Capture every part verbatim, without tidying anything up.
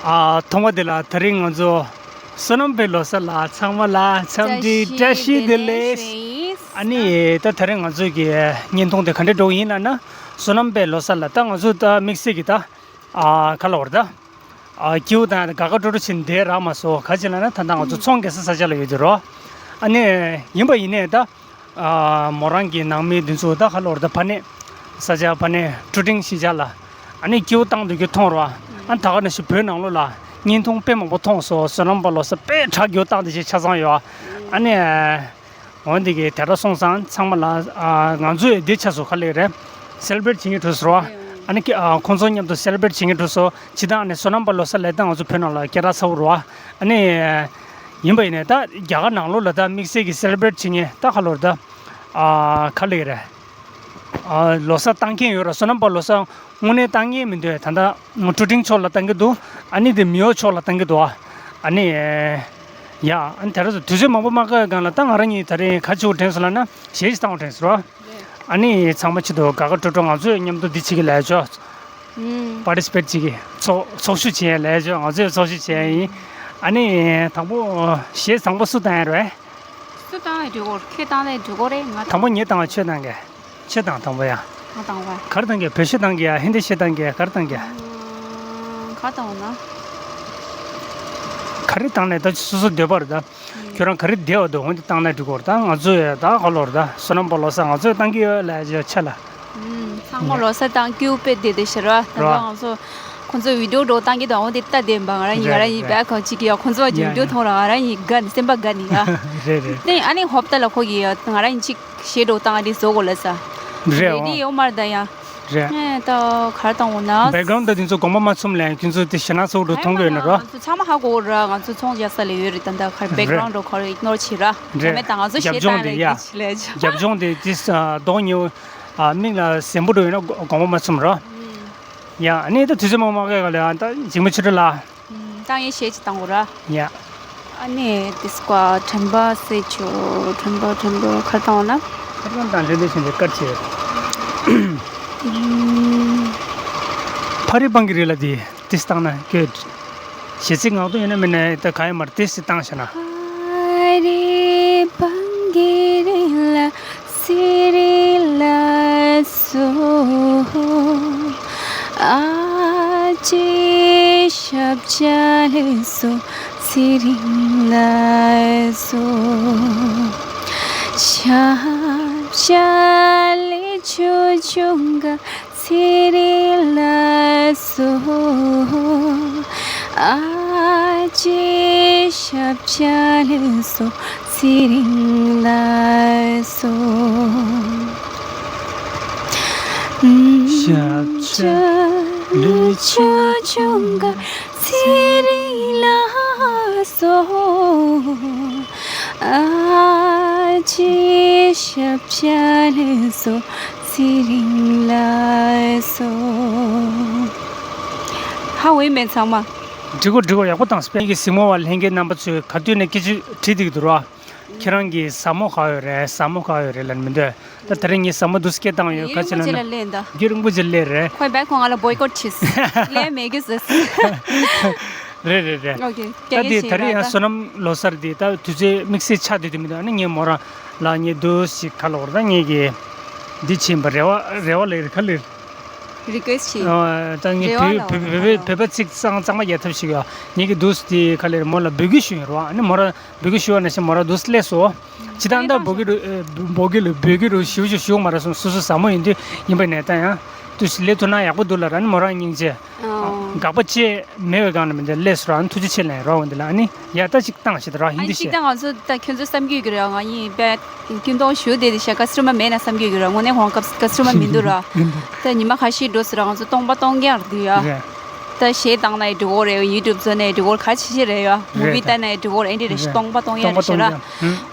ཨ། ཐོག་མ་དེ་ལ་དེ་རིང་ང་ཚོ་བསོད་ནམས་པའི་ལོ་གསར་ལ་ཚང་མ་ལ་འཚམས་འདྲི་བཀྲ་ཤིས་བདེ་ལེགས། ཨ་ནི་ད་དེ་རིང་ང་ཚོ་གི་བརྙན་ཐུང་དེ་ག་འདྲ་འགྲོ་གི་ཡིན་ལབ་ན། བསོད་ནམས་པའི་ལོ་གསར་ལ་ད་ང་ཚོ་ད་དམིགས་བསལ་གྱི་ད། ཨ། ག་ལབ་དགོས་རེད་ད། ཨ། སྐྱིད་པོ་དང་དགའ་དགའ་སྤྲོ་སྤྲོ་བྱས་ནས་བསྡད་རག་མ་སོང་། ག་ཅི་ལབ་ན་ད་ལྟ་ང་ཚོ་ཚོང་རྒྱག་ས་ས་ཆ་ལ་ཡོད་དུས་རོ། ཨ་ནི་ཡིན་པ་ཡིན་ནའི་ད། ཨ། མོ་རང་གི་ནང་མི་འདི་ཚོ་ད་ག་ལབ་དགོས་རེད་ད། ཕ་ནས་ས་ཆ་ཕ་ནས་ཀྲུ་ཀྲིང་ཞིག་བྱ་ལ། ཨ་ནི་སྐྱིད་པོ་བཏང་སྡོད་རྒྱུ་མཐོང་རོ། ཨ་ནི་ད་ག་ནང་བཞིན་བོད་ནང་ལོགས་ལ་བརྙན་ཐུང་དཔེ་མང་པོ་མཐོང་སོང་། བསོད་ནམས་པ་ལོ་གསར་དཔེ་དྲག་རྒྱུ་བཏང་བསྡད་ཅིག་ཆ་ཚང་ཡོད། ཨ་ནི། འོན་ཏེ་གི་དེ་འདྲ་སོང་ཙང་ཚང་མ་ལ། ཨ། ང་ཚོས་འདི་ཆ་སོ་ག་ལེ་རེད། སེ་ལི་བྷི་རེ་ཊི་བྱེད་མཁན་འགྲོ་སོང་རོ། ཨ་ནི་ཁྱེད། ཨ། ཁོང་ཚོ་མཉམ་དུ་སེ་ལི་བྷི་རེ་ཊི་བྱེད་མཁན་འགྲོ་སོང་། སྤྱིར་བཏང་ནས་བསོད་ནམས་པ་ལོ་གསར་ལབ་ད་ང་ཚོ་བོད་ནང་ལ་སྐད་གྲགས་ཚ་པོ་རོ། ཨ་ནི་ཡིན་པ་ཡིན་ནའི་ད་རྒྱ་གར་ནང་ལོགས་ལ་ད་དམིགས་བསལ་གྱི་སེ་ལི་བྷི་རེ་ཊི་བྱེད་མཁན་ད་ག་ལབ་དགོས་རེད་ད། ཨ། ག་ལེ་རེད། ཨ། ལོ་གསར་བཏང་མཁན་ཡོད་ར། བསོད་ནམས་པ་ལོ་གསར་དངོས་གནས་བཏང་མཁན་མི་འདུག་ད་ལྟ་ཀྲུ་ཀྲིང་ཕྱོགས་ལ་བཏང་གི་འདུག་ཨ་ནི་དེ་མི་ཡོ་ཕྱོགས་ལ་བཏང་གི་འདུག་ཨ་ནི། ཡ། ཨ་ནི་དེ་ར་དུས་ཚོད་མང་པོ་མ་བཀག་གོང་ལ་ད་ང་རང་གཉིས་དེ་རིང་ག་རེ་བྱེད་དགོས་དྲན་སོང་ལབ་ན། གཞས་ཤིག་བཏང་དགོས་དྲན་སོང་ར། ཨ་ནི་ཚང་མ་ཆེད་དུ་དགའ་དགའ་སྤྲོ་སྤྲོ་ང་ཚོས་མཉམ་དུ་འདི་བྱེད་ཀྱི་ལབ་ཆོག་ཨུམ། པར་ཊི་སི་པེ་ཊི་བྱེད་ཀྱི། ཚོགས་ཚོགས་ཞུགས་བྱེད་ཡ་ལབ་ཆོག་ང་ཚོས་ཚོགས་ཞུགས་བྱེད་ཡ་ཡིན། ཨ་ནི་དང་པོ་གཞས་དང་པོ་སུ་བཏང་ཡ་རེད། སུ་བཏང་ཡ་འགྲིག་གོ། ཁྱེད་བཏང་ཡ་འགྲིག་གོ་རེད། ང་དང་པོ་ངས་བཏང་བ། ཁྱོད་བཏང་གི། ཁྱོད་བཏང་། དང་པོ་ཡ། ང་བཏང་བ། ག་རེ་བཏང་གི། བོད་གཞས་བཏང་གི་ཡ། ཧིན་དི་གཞས་བཏང་གི་ཡ། ག་རེ་བཏང་གི་ཡ། ཨང་། ག་བཏང་བ་ན། ག་རེ་བཏང་ནས་ད་སོ་སོ་འདོད་པ་རེད་ད། ཁྱོད་རང་ག་རེ་བདེ་བ་འདུག་འོ་འདི་བཏང་ན་འགྲིག་གོ་རེད་ད། ང་ཚོས་ད་ག་ལབ་དགོས་རེད་ད། བསོད་ནམས་པ་ལོ་གསར་ང་ཚོས་བཏང་གི་ཡོད་ལབ་ཡ་ཆ་ལ། ཨུམ། ཚང་མ་ལོ་གསར་བཏང་སྐྱིད་པོ་དཔེ་བདེ་བདེ་ཞིག་ར། ད་ར། ང་ཚོ་ཁོང་ཚོ་བི་ཌི་ཡོ་འདྲ་བོ་བཏང་གི་འདུག་འོ་འདི་ལྟ་བདེ་འབའ། ང་རང་ཡིན། རེད་ང་རང་ཡིན་རེད། པས་ཁོ་གཅིག་གིས་ཡ་ཁོང་ཚོ་གཅིག་ཡ་བི་ཌི་ཡོ་ཡ། མཐོང་ར། ང་རང་ཡིན་དགའ་ནི། སེམས་པ་དགའ་ནི་ཡ། རེད་རེད། དེ་ཨ་ནི་ཧོབ་ཏ་ལ་ཁོ་གིས་ཡ་ང་རང་ཡིན་གཅིག་གཞས་འདྲ་བོ་བཏང་། ཨ་འདི་བཟོ་དགོས་ལབ་ས། རེད་རེད་འོ། འདི་ཡོད་མ་རེད་ད་ཡ། རེད། ཨེ་ད་ག་རེ་བཏང་འོ་ན། བེག་གྷ་རའུན་ཌི་དེ་ཚོ་དགོངས་པ་མ་ཚོམ་ལས། ཁྱོད་ཚོ་དེ་ཞེད་སྣང་ཚ་པོ་འདྲ་བོ་མཐོང་གི་ཡོད་ན་རོ། ང་ཚོ་ཚང་མ་ཧ་གོ་ར། ང་ཚོ་ཚོང་རྒྱག་ས་ལ་ཡོད་རེད། ད་ད་ག་རེ་བེག་གྷ་རའུན་ཌི་འདྲ་བོ་ག་རེ་ཨི་གནོར་བྱེད་ར། རེད། དེ་མེད་ད་ང་ཚོ་གཞས་རྒྱབ་ལྗོངས་བཏང་དེ་ཡ། ལས་ཀྱི་ལས་ཀྱི། རྒྱབ་ལྗོངས་དེ་དེ་ས་གདོང་ཉེ་བོ། ཨ། མིག་ལ་གཟན་པོ་འདྲ་བོ་ཡོད་ན་དགོངས་པ་མ་ཚོམ་རོ། ཡ། ཨ་ནི་ད་དུས་ཚོད་མང་པོ་མ་བཀག་གོང་ལ་ཡ། ད་འཇིགས་མེད་ཆོས་སྒྲོན་ལགས། ཨུམ། བཏང་ཡས་གཞས་ཅིག་བཏང་དགོས་ར། ཡ། ཨ་ནི་དེ་སྐོར་དྲན་པ་གསལ་བྱེད། དྲན་པ་དྲན་པ་ག་རེ་བཏང་བ་ན། ཁ་སང་དང་ལྷན་དུ་བྱུང་བའི་སྐར་ཆེ། ཨུམ། ཕ་རི་སྤང་གི་རི་ལ་དེ་དེ་བཏང་ན་སྐྱོ། གཞས་ཚིག་ངག་ཐོག་ཡོད་ན་མེད་ན་ད་གང་ཡང་མ་རེད། དེ་བཏང་བཞག་ན། ཕ་རི་སྤང་གི་རི་ལ། ཚེ་རིང་ལ་སོ། ཨ་ཅེ་ཞབས་ཕྱི་ལ་སོ། ཚེ་རིང་ལ་སོ། ཞབས་ཕྱི་ལ་ཆོས་འབྱུང་ག། ཚེ་རིང་ལ་སོ། ཨ་ཅེ་ཞབས་ཕྱི་ལ་སོ། ཚེ་རིང་ལ་སོ། ཞབས་ཕྱི་ལ་ཆོས་འབྱུང་ག། ཚེ་རིང་ལ་སོ། ཨ་ཅེ་ཞབས་ཕྱི་ལ་སོ། ཚེ་རིང་ལ་སོ། ཧ་གོ་ཡི་མེད་ཚང་མ། འགྲིག་གོ་འགྲིག་གོ། ཡག་པོ་བཏང་སོང་། ངེད་ཀྱི་གཟིགས་མོ་བ་ལྷན་རྒྱས་རྣམ་པ་ཚོས་ག་དུས་ནས་སྐད་ཆ་དྲིས་བསྡད་ཀྱི་འདུག་ར། ཁྱེད་རང་གི་ཟབ་མོ་ག་ཡོད་རེད། ཟབ་མོ་ག་ཡོད་རེད་ལབ་མི་འདུག་ད་དེ་རིང་ངས་ཟབ་མོ་འདུག་སེ་སྐད་བཏང་ཡོད། ག་ཅི་ལབ་ན། རྒྱུན་རིང་པོ་ཅིག་སླེབས་རེད། ཁོས་བས་ཁོ་ང་ལ་བོའི་ཀོཊ་བྱས། སླེབས་མེད་རྒྱུ་ཟེར། རེད་རེད་རེད། ཨོ་ཁེ། ད་དེ་ད་རེས་ཡང་བསོད་ནམས་ལོ་གསར་དེ་ད་དུས་ཚོད་དམིགས་བསལ་ཆགས་བསྡད་དུས་མི་འདུག་ཨ་ནི་ངས་མོ་རང་ལ་ངས་འདུག་སེ་ག་ལབ་དགོས་རེད། ད་ངེད་ཀྱི་འདི་བྱིན་པ་རེ་བ་རེ་བ་ལས་རེད། ག་ལེར། རི་ཀུ་ཨེ་སི་ཊི་བྱས། ཨ། ད་ངས་རེ་བ་བོད་ལབ་བོད་བོད་བོད་བོད་པ་ཚིག་གཙང་གཙང་མ་རྒྱག་ཐབས་ཤིག་ཡོད། ངེད་ཀྱི་འདུག་སེ་དེ་ག་ལེར་མོ་ལ་འབོད་སྐུལ་ཞུས་ཡོད་རེད་བ། ཨ་ནི་མོ་རང་འབོད་སྐུལ་ཞུས་པ་ནང་བཞིན་མོ་རང་འདུག་སེ་སླེབས་སོང་། སྤྱིར་བཏང་ད་འབོད་སྐུལ་རུ་ཨེ་འབོད་སྐུལ་རུ་འབོད་སྐུལ་རུ་ཞུ་ཞུ་ཞུ་མ་རེད་སོང་། སོ་སོ་ཟབ་མོ་ཡིན་དུས་ཡིན་པ་ནས་ད་ཡང་འདུག་སེ་སླེབས་ཐུབ་ན་ཡག་པོ་འདུག་ལབ་ར། ཨ་ནི་མོ་རང་སྙིང་རྗེ། ཨོ། དགག་པ་ཅི་མེད་པའི་སྒང་ནས་མི་འདི་སླེབས་སོང་ར། ཨ་ནི་ཐུགས་རྗེ་ཆེ་ལབ་རོགས་འདི་ལ། ཨ་ནི་ཡ་ད་ཅིག་བཏང་ཞིག་ད་ར། ཨ་ཧིན་དི་ཅིག་ཤེས། ད་ང་ཚོ་ད་ཁྱོད་ཚོ་བསམ་གྱི་ཡོད་ཀྱི་རེད། ང་གཉིས་དཔེ་སྐྱིད་མདོག་ཞུ་བསྡད་དེ་ཤ་ཀ་སི་ཊ་མར་མེད་ན་བསམ་གྱི་ཡོད་ཀྱི་རེད། དངོས་གནས་ཁོང་ཀ་སི་ཀ་སི་ཊ་མར་མི་འདུག་ར། ད་ཉི་མ་ཁ་ཤས་འགྲོ་ཟེར་ར། ང་ཚོ་སྟོང་པ་སྟོང་རྐྱང་རེད་འདུག་ཡ། རེད། ད་གཞས་བཏང་ན་ཡང་འགྲིག་གི་རེད། ཡུ་ཊུབ་བཟོ་ན་ཡང་འགྲིག་གི་རེད། ག་ཅི་བྱེད་རེད་ཡ། མུ་བི་རེད་ད། བལྟས་ན་ཡང་འགྲིག་གི་རེད། ཨེ་འདྲ་རེད་ཤག་རེད། སྟོང་པ་སྟོང་རྐྱང་རེད་ཤག་ར། སྟོང་པ་སྟོང་རྐྱང་།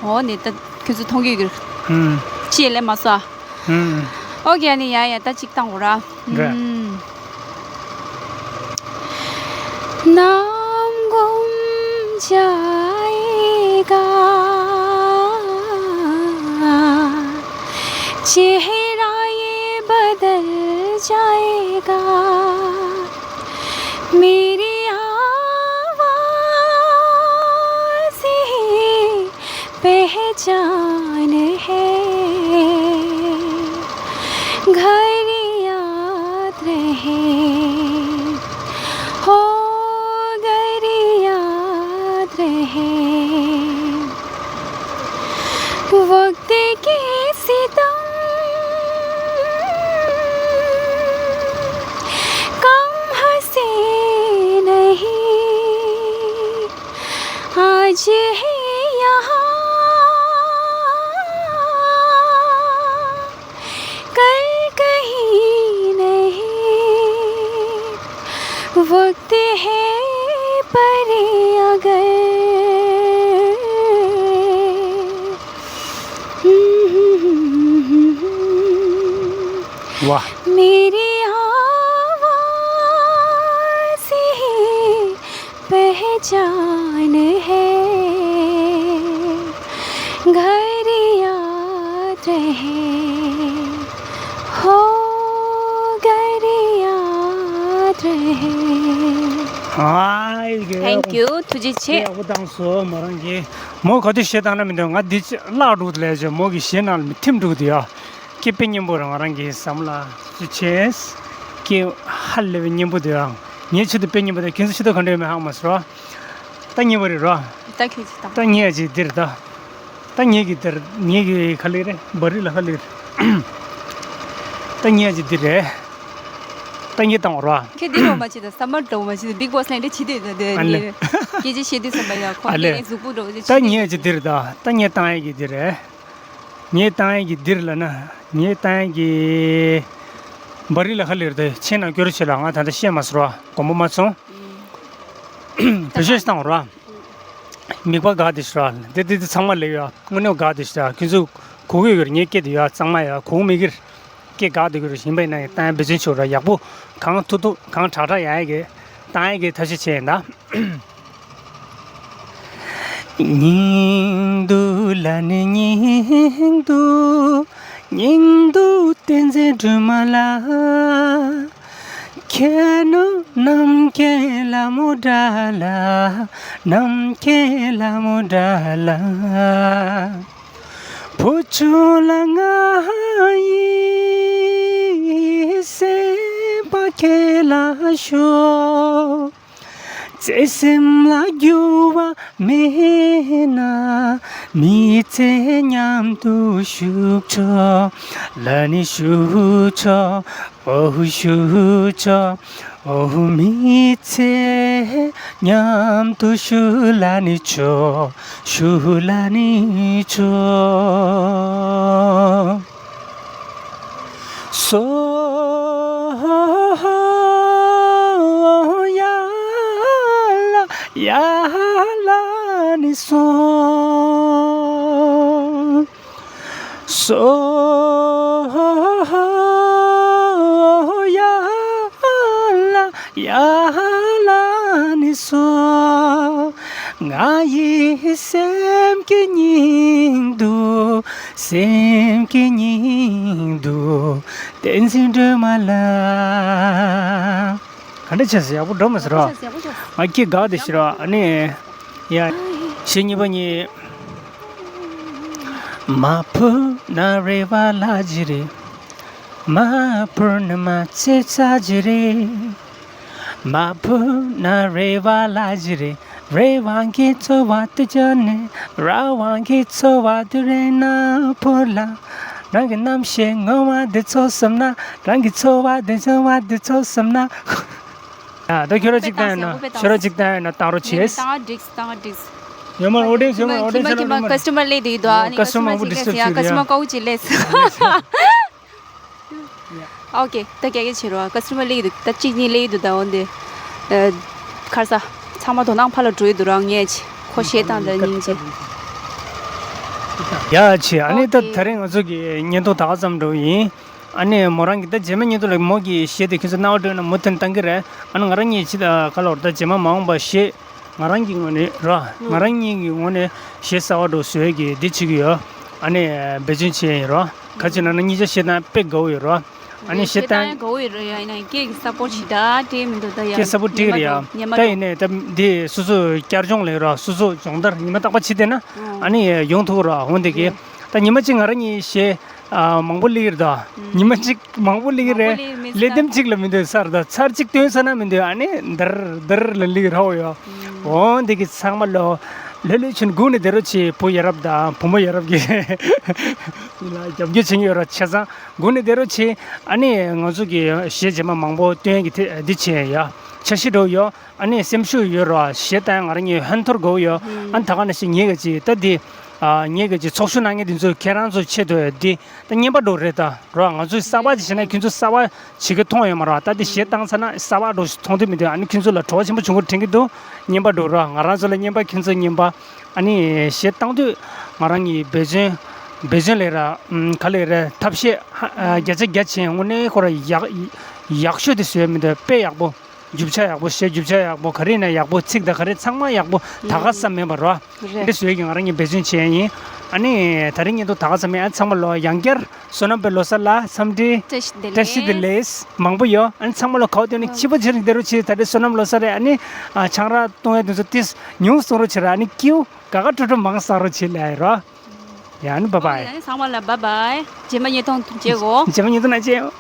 ཧུམ། འོ་ནི་ད་ཁྱོད་ཚོ་མཐོང་གི་ཡོད་ཀྱི་རེད། ཧུམ། ཅི་ཡང་སླེབས་མ་སོང་ཨ། ཧུམ། ཨོ་ཁེ། ཨ་ནི་ཡ་ཡ་ད་ཅིག་བཏང་གོ་ར། རེད། ཧུམ། मेरी आवाज़ ही पहचान है। घर याद रहे, हो घर याद रहे। वक्त के सितम कम हंसे नहीं, आज है यहाँ, कल कहीं नहीं। वक्त है पर अगर वाह। मेरी आवाज़ ही पहचान है। घर याद रहे, हो घर याद रहे। ཨ་ཡེ། Thank you. ཐུགས་རྗེ་ཆེ། ཡག་པོ་བཏང་སོང་། མོ་རང་གིས་མོ་ག་དུས་གཞས་བཏང་ན་མི་འདུག་ང་འདི་བརླག་འགྲོ་གི་ལས་བྱས། མོ་གི་གཞས་ནང་ལ་མི་ཐིམ་འགྲོ་གི་འདུག་ཡ། སྐད་དཔེ་སྙན་པོ་རང་རང་གི་བསམ་བློ་ཅི་བྱས། སྐད་ཧ་ལས་པའི་སྙན་པོ་འདུག་ཨང་། ངའི་ཆེད་དུ་དཔེ་སྙན་པོ་དང་། ཁྱེད་ཚོ་ཆེད་དུ་ག་འདྲ་ཡོད་མེད་ཧ་གོ་མ་སོང་། ད་ཉེ་བ་རེད་རོ། ད་ཁྱེད་ཀྱིས་དང་། ད་ངས་ཅིག་འདིར་ད། ད་ངས་ཀྱི་འདིར། ངས་ཀྱི་ག་ལེར་རེད། བ་རི་ལ་ག་ལེར། ད་ངས་ཅིག་འདིར་རེད། ད་ངས་བཏང་བ་རོ། ཁྱེད་འདི་རོ་མ་བྱེད་ད། ས་མར་འགྲོ་མ་བྱེད་ད། Bigg Boss ལ་འདྲ་བྱེད་དེ་ད་དེ་ཨ་ལེ། འདི་སྐད་ཆ་བཤད་དུས་ཙམ་པ་ཡ་ཁོ་ཨ་ལེ། ངའི་གཟུགས་པོ་འགྲོ་བྱེད་ད་ངས་ཅིག་འདིར་ད། ད་ངས་བཏང་ཡས་ཀྱི་འདིར་རེད། ངས་བཏང་ཡས་ཀྱི་འདིར་ལ་ན། ངས་བཏང་ཡས་ཀྱི་བ་རི་ལ་ག་ལེར་ད་ཆེ་ན་སྐྱོར་བྱེད་ལ། ང་ད་ལྟ་བཤད་མ་སོང་རོ། དགོངས་པ་མ་ཚོམ། བེད་སྤྱོད་བཏང་རོ། མིག་པ་དགའ་དེ་ཤོག་ར། དེ་དེ་དེ་ཚང་མ་ལེགས་ཡོད། དངོས་གནས་དགའ་དེ་ཤོག་ར། ཁྱོད་ཚོ་གོ་གི་ཡོད་ཀྱི་རེད། ངའི་སྐད་དེ་ཡོད་གཙང་མ་ཡོད། གོ་གི་མེད་ཀྱི་རེད། སྐད་དགའ་དེ་གི་རེད། ཡིན་པ་ཡིན་ན་ཡང་བཏང་ཡ་འབད་བརྩོན་བྱོས་ར། ཡག་པོ་གང་ཐུབ་ཐུབ་གང་དྲག་དྲག་ཡག་ཡག་གི་བཏང་ཡ་གི་ཐབས་ཤེས་བྱས་ཡིན་ད། སྙིང་སྡུག་ལ་ནི་སྙིང་སྡུག་སྙིང་སྡུག་བསྟན་འཛིན་སྒྲོལ་མ་ལགས། ཁྱེད་ནི་ནམ་མཁའི་ལྷ་མོ་འདྲ་ལ། ནམ་མཁའི་ལྷ་མོ་འདྲ་ལ། བུ་ཆུང་ལ་ང་ཡི་སེམས་པ་ཁྱེད་ལ་ཤོར། བརྩེ་སེམས་ལ་འགྱུར་བ་མེད་ན། མི་ཚེ་མཉམ་དུ་བཞུགས་ཆོག་ལ་ནི་བཞུགས་ཆོག་ཨོ་བཞུགས་ཆོག་ཨོ་མི་ཚེ་མཉམ་དུ་བཞུགས་ལ་ནི་ཆོག་བཞུགས་ལ་ནི་ཆོག་སོ་ཡ་ལ་ཡ་ལ་ནི་སོང་། སོ་ཡ་ལ་ཡ་ལ་ནི་སོ། ང་ཡི་སེམས་ཀྱི་སྙིང་སྡུག་སེམས་ཀྱི་སྙིང་སྡུག་བསྟན་འཛིན་སྒྲོལ་མ་ལགས། ག་འདྲ་བྱས་སོང་། ཡག་པོ་འགྲོ་མ་སོང་ར། ཡག་པོ་བྱས་སོང་། ཡག་པོ་བྱས་སོང་། ང་སྐད་དགའ་བདེ་ཞིག་ར། ཨ་ནི། ཡ། གཞས་གཉིས་པ་གཉིས། མ་བུ་ན་རེ་བ་ལ་ཇི་རེ། མ་བུ་ན་མ་ཚེ་ཚ་ཇི་རེ། མ་བུ་ན་རེ་བ་ལ་ཇི་རེ། རེ་བ་གི་ཚོར་བ་དུ་ཅོ་ནེ། ར་བ་གི་ཚོར་བ་དུ་རེ་ན་བུ་ལ། རང་གི་རྣམ་ཤེས་ངོ་བ་འདི་ཚོ་བསམ་ན། རང་གི་ཚོར་བ་འདི་ཚོར་བ་འདི་ཚོ་བསམ་ན། ཡ། ད་ཁྱོད་རང་གཅིག་བཏང་ཡོད་ན། ཁྱོད་རང་གཅིག་བཏང་ཡོད་ན་བཏང་རོགས་བྱེད། བཏང་འགྲིག་བཏང་འགྲིག་ཡོད་མ་རེད། ཨོ་ཌི་ཡེན་སི་ཡོད་མ་རེད། ཨོ་ཌི་ཡེན་སི་ཡོད་མ་རེད། ཁྱི་མ་ཁྱི་མ་ཀ་སི་ཊ་མར་སླེབས་བསྡད་ཡོད་དོ། ཨ་ནི་ཀ་སི་ཊ་མར་ཀ་སི་ཊ་མར་ཨུ་ཅིག་སླེབས་སོང་། ཀ་སི་ཊ་མར་ཀ་སི་ཊ་མར་ཨུ་ཅིག་སླེབས་སོང་། ཨོ་ཁེ། ད་རྒྱ་སྐད་བྱེད་རོགས། ཀ་སི་ཊ་མར་སླེབས་ཡོད་དོ། ད་གཅིག་གཉིས་སླེབས་ཡོད་དོ། ད་འོ་འདི། ཨ། ཁར་ས། ཚང་མ་དོ་སྣང་ཕར་ལ་འགྲོ་ཡོད་དོ་རང་ངས་ཅི། ཁོ་གཞས་བཏང་ད་སྙིང་རྗེ། ཡ་ཆེ། ཨ་ནི་ད་ཨོ་ཁེ། དེ་རིང་ང་ཚོ་གི་བརྙན་ཐུང་ད་ག་ཙམ་འགྲོ་ཡིན། ཨ་ནི་མོ་རང་གི་ད་རྗེས་མ་བརྙན་ཐུང་ལ་མོ་གི་གཞས་དེ་ཁྱེད་ཚོ་རྣ་བ་འགྲོ་ན་མོ་དེ་བཏང་གི་རེད། ཨ་ནི་ང་རང་གཉིས་ཅི་ད་ག་ལོར་ད་རྗེས་མ་མ་འོངས་པ་གཞས་ང་རང་གི་ངོས་ནས་རོ། ང་རང་གཉིས་ཀྱི་ངོས་ནས་གཞས་གསར་བ་འགྲོ་བཟོས་ཀྱི་འདི་བྱེད་ཀྱི་ཡོད། ཨ་ནི་འབད་བརྩོན་བྱས་ཡིན་རོ། ག་ཅི་ན་ན་གཉིས་ཆ་གཞས་བཏང་དཔེ་དགའ་བོ་ཡོད་རོ། ཨ་ནི་གཞས་བཏང་། གཞས་བཏང་ཡ་དགའ་བོ་ཡོད་རེད་ཡ། ཡིན་ན་སྐད་ཀྱི་སཔོར་ཊི་ཞིག་ད་སྤྲད་མི་འདུག་ད་ཡ། སྐད་སཔོར་ཊི་སྤྲད་ཀྱི་རེད་ཡ། ཉན་པ་ད་འགྲོ། ཡིན་ནའི་ད་འདི་སོ་སོ་བསྐྱར་སྦྱོང་ལས་རོགས། སོ་སོ་སྦྱོང་བརྡར་ཉི་མ་རྟག་པ་བྱེད་བསྡད་ན། ཨང་། ཨ་ནི་ཡོང་ཐུབ་རོགས། འོང་བསྡད་ཀྱི། རེད། ད་ཉི་མ་གཅིག་ང་རང་གཉིས་གཞས་ཨ་མང་པོ་སླེབས་ཀྱི་རེད་ད། ཨང་། ཉི་མ་གཅིག་མང་པོ་སླེབས་ཀྱི་མང་པོ་རེད། སླེབས་མི་སླེབས་དེམ་གཅིག་ལ་མི་འདོད་ས་རེད་ད། ཚར་གཅིག་བཏོན་ཚར་ན་མི་འདོད། ཨ་ནི་འདར་འདར་ལ་སླེབས་ཀྱི་རེད་ཡ། ཨང་། འོང་བསྡད་ཀྱི། ཚང་མ་ལོ་ལྷོད་ལྷོད་བྱས་ནས་སྒུག་ནས་བསྡད་རོགས་བྱེད། བུ་ཡ་རབས་དང་བུ་མོ་ཡ་རབས་ཀྱིས་ལ་རྒྱབ་སྐྱོར་བྱེད་ཀྱི་ཡོད་རེད། བྱས་ཙང་སྒུག་ནས་བསྡད་རོགས་བྱེད། ཨ་ནི་ང་ཚོ་གི་གཞས་རྗེས་མ་མང་པོ་བཏོན་གྱི་དེ་འདི་བྱས་ཡ། འཆར་གཞི་འདྲ་བོ་ཡོད། ཨ་ནི་སེམས་ཤུགས་ཡོད་རོགས། གཞས་བཏང་ཡ་ང་རང་གཉིས་ཧན་ཐོར་དགའ་བོ་ཡོད། ཨ་ནི་ད་ག་ནང་བཞིན་ངེད་ཀྱི་ཅིག་ད་འདི་ཨ་ངེད་ཀྱི་ཅིག་ཚོགས་ཞུགས་གནང་མཁན་དེ་ཚོ་ཁྱེད་རང་ཚོ་ཆེད་དུ་འདི་ད་རྔན་པ་འདྲ་བོ་རེད་ད་རོགས། ང་ཚོས་གསར་པ་ཅིག་བྱས་ན་ཁྱོད་ཚོ་གསར་པ་བྱེད་ཀྱི་མཐོང་ཡོད་མ་རེད། ད་འདི་གཞས་བཏང་ཚར་ན་གསར་པ་འདྲ་བོ་ཞིག་མཐོང་ཐུབ་མི་འདུག་ཨ་ནི་ཁྱོད་ཚོ་ལ་བྲོ་བ་ཆེན་པོ་བྱུང་དགོས་དྲན་གྱི་འདུག་རྔན་པ་འདྲ་བོ་རོགས། ང་རང་ཚོ་ལ་རྔན་པ། ཁྱོད་ཚོ་རྔན་པ། ཨ་ནི་གཞས་བཏང་དུས་ང་རང་གི་འབད་བརྩོན། འབད་བརྩོན་ལས་ར། ཨམ། ག་ལས་ར་ཐབས་ཤེས་ཧ་ཨ་བརྒྱ་ཆ་བརྒྱ་བྱས། དངོས་གནས་ཁོ་ར་ཡག་ཡག་ཤོས་དེ་བཟོས་མི་འདུག་དཔེ་ཡག་པོ། རྒྱུ་ཆ་ཡག་པོ། གཞས་རྒྱུ་ཆ་ཡག་པོ། ག་རེ་ཡིན་ན་ཡག་པོ། ཚིག་དང་ག་རེ་ཚང་མ་ཡག་པོ། ད་ག་ས་མེད་པ་རོ། རེད། འདི་བཟོས་ཀྱི་ང་རང་གི་འབད་བརྩོན་བྱས་ཡིན། ཨ་ནི་ད་རིང་ཉིན་ཐོ་ད་ག་ས་མེད། ཨ་ཚང་མ་ལོ་ཡང་བསྐྱར་བསོད་ནམས་པའི་ལོ་གསར་ལ་འཚམས་འདྲི། བཀྲ་ཤིས་བདེ་ལེགས། བཀྲ་ཤིས་བདེ་ལེགས། མང་པོ་ཡོད། ཨ་ནི་ཚང་མ་ལོ་གའོ་དེ་ནི་ཨ་ཕྱི་པོ་ཆེར་འདི་རུ་ཆེ། ད་རེས་བསོད་ནམས་ལོ་གསར་རེད། ཨ་ནི་ཨ་ཆང་རག་བཏུང་ཡ་དེ་ཚོ་ཏིས་ཉུང་སོང་རོ་ཆེ་ར། ཨ་ནི་ཀིའུ་ག་ག་ཁྲོ་ཁྲོ་མང་ས་རོ་ཆེ་ལ་ཡ་རོ། ཡ་ཨ་ནི་བ་བའི། ཨ་ནི་ཚང་མ་ལ་བ་བའི། རྗེས་མ་ཉིན་ཐོ་མཇལ་གོ། རྗེས་མ་ཉིན་ཐོ་ན་མཇལ།